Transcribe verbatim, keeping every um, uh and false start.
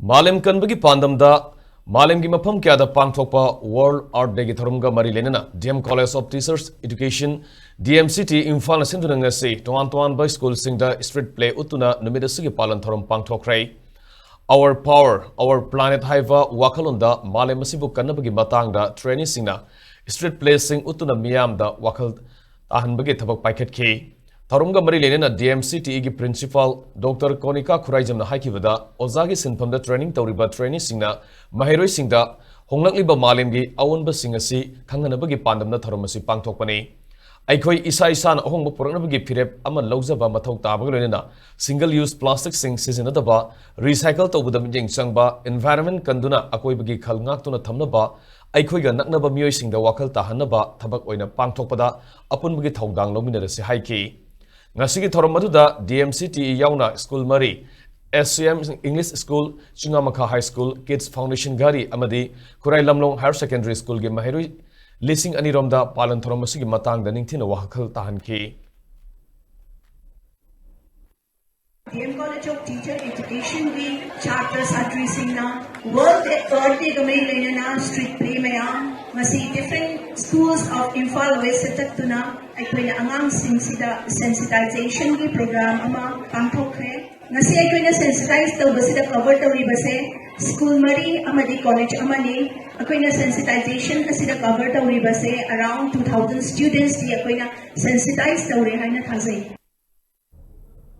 ꯃꯥꯂꯦꯝ ꯀꯟꯕꯒꯤ ꯄꯥꯟꯗꯝꯗ ꯃꯥꯂꯦꯝꯒꯤ ꯃꯐꯝ ꯀꯌꯥꯗ ꯄꯥꯡꯊꯣꯛꯄ World Earth Dayꯒꯤ ꯊꯧꯔꯝꯒ ꯃꯔꯤ ꯂꯩꯅꯅ D M College of Teachers Education, D M C T ꯏꯝꯐꯥꯜꯅ ꯁꯤꯟꯗꯨꯅ ꯉꯁꯤ ꯇꯣꯉꯥꯟ ꯇꯣꯉꯥꯟꯕ ꯁ꯭ꯀꯨꯜꯁꯤꯡꯗ street play ꯎꯠꯇꯨꯅ ꯅꯨꯃꯤꯠ ꯑꯁꯤꯒꯤ ꯄꯥꯂꯟ ꯊꯧꯔꯝ ꯄꯥꯡꯊꯣꯛꯈ꯭ꯔꯦ꯫ Our Power, Our Planet ꯍꯥꯏꯕ ꯋꯥꯈꯜꯂꯣꯟꯗ ꯃꯥꯂꯦꯝ ꯑꯁꯤꯕꯨ ꯀꯟꯅꯕꯒꯤ ꯃꯇꯥꯡꯗ traineeꯁꯤꯡꯅ street playꯁꯤꯡ ꯎꯠꯇꯨꯅ ꯃꯤꯌꯥꯝꯗ ꯋꯥꯈꯜ ꯇꯥꯍꯟꯕꯒꯤ ꯊꯕꯛ ꯄꯥꯏꯈꯠꯈꯤ꯫ ꯊꯧꯔꯝꯒ ꯃꯔꯤ ꯂꯩꯅꯅ D M C Tꯒꯤ principal Doctor ꯀꯣꯅꯤꯀꯥ ꯈꯨꯔꯥꯏꯖꯝꯅ ꯍꯥꯏꯈꯤꯕꯗ, ꯑꯣꯖꯥꯒꯤ ꯁꯤꯟꯐꯝꯗ training ꯇꯧꯔꯤꯕ traineeꯁꯤꯡꯅ ꯃꯍꯩꯔꯣꯏꯁꯤꯡꯗ ꯍꯣꯡꯂꯛꯂꯤꯕ ꯃꯥꯂꯦꯝꯒꯤ ꯑꯑꯣꯟꯕꯁꯤꯡ ꯑꯁꯤ ꯈꯪꯍꯟꯅꯕꯒꯤ ꯄꯥꯟꯗꯝꯅ ꯊꯧꯔꯝ ꯑꯁꯤ ꯄꯥꯡꯊꯣꯛꯄꯅꯤ꯫ ꯑꯩꯈꯣꯏ ꯏꯁꯥ ꯏꯁꯥꯅ ꯑꯍꯣꯡꯕ ꯄꯨꯔꯛꯅꯕꯒꯤ ꯐꯤꯔꯦꯞ ꯑꯃ ꯂꯧꯖꯕ ꯃꯊꯧ ꯇꯥꯕꯒ ꯂꯣꯏꯅꯅ single use plasticꯁꯤꯡ ꯁꯤꯖꯤꯟꯅꯗꯕ, recycle ꯇꯧꯕꯗ ꯃꯤꯠꯌꯦꯡ ꯆꯪꯕ, environment ꯀꯟꯗꯨꯅ ꯑꯀꯣꯏꯕꯒꯤ ꯈꯜ ꯉꯥꯛꯇꯨꯅ ꯊꯝꯅꯕ, ꯑꯩꯈꯣꯏꯒ ꯅꯛꯅꯕ ꯃꯤꯑꯣꯏꯁꯤꯡꯗ ꯋꯥꯈꯜ ꯇꯥꯍꯟꯅꯕ ꯊꯕꯛ ꯑꯣꯏꯅ ꯄꯥꯡꯊꯣꯛꯄꯗ ꯑꯄꯨꯟꯕꯒꯤ ꯊꯧꯗꯥꯡ ꯂꯧꯃꯤꯟꯅꯔꯁꯤ ꯍꯥꯏꯈꯤ꯫ ꯉꯁꯤꯒꯤ ꯊꯧꯔꯝ ꯑꯗꯨꯗ D M C T ꯌꯥꯎꯅ ꯁ꯭ꯀꯨꯜ ꯃꯔꯤ, S C M English School, ꯆꯤꯡꯉꯥꯃꯈꯥ High School, Kids Foundation ꯘꯔꯤ ꯑꯃꯗꯤ ꯈꯨꯔꯥꯏ ꯂꯝꯂꯣꯡ Higher Secondary Schoolꯒꯤ ꯃꯍꯩꯔꯣꯏ ꯂꯤꯁꯤꯡ ꯑꯅꯤ ꯔꯣꯝꯗ ꯄꯥꯂꯟ ꯊꯧꯔꯝ ꯑꯁꯤꯒꯤ ꯃꯇꯥꯡꯗ ꯅꯤꯡꯊꯤꯅ ꯋꯥꯈꯜ ꯇꯥꯍꯟꯈꯤ꯫ D M College of Teacher Educationꯒꯤ ꯁꯥꯇ꯭ꯔ ꯁꯥꯇ꯭ꯔꯤꯁꯤꯡꯅ World Earth Dayꯒ ꯃꯔꯤ ꯂꯩꯅꯅ street play ꯃꯌꯥꯝ, ꯉꯁꯤ different schools of Imphal West ꯆꯠꯇꯨꯅ ꯑꯩꯈꯣꯏꯅ ꯑꯉꯥꯡꯁꯤꯡꯁꯤꯗ sensitizationꯒꯤ program ꯑꯃ ꯄꯥꯡꯊꯣꯛꯈ꯭ꯔꯦ꯫ ꯉꯁꯤ ꯑꯩꯈꯣꯏꯅ sensitize ꯇꯧꯕꯁꯤꯗ cover ꯇꯧꯔꯤꯕꯁꯦ ꯁ꯭ꯀꯨꯜ ꯃꯔꯤ ꯑꯃꯗꯤ ꯀꯣꯂꯦꯖ ꯑꯃꯅꯤ꯫ ꯑꯩꯈꯣꯏꯅ sensitization ꯑꯁꯤꯗ cover ꯇꯧꯔꯤꯕꯁꯦ around two thousand studentsꯇꯤ ꯑꯩꯈꯣꯏꯅ sensitize ꯇꯧꯔꯦ ꯍꯥꯏꯅ ꯊꯥꯖꯩ꯫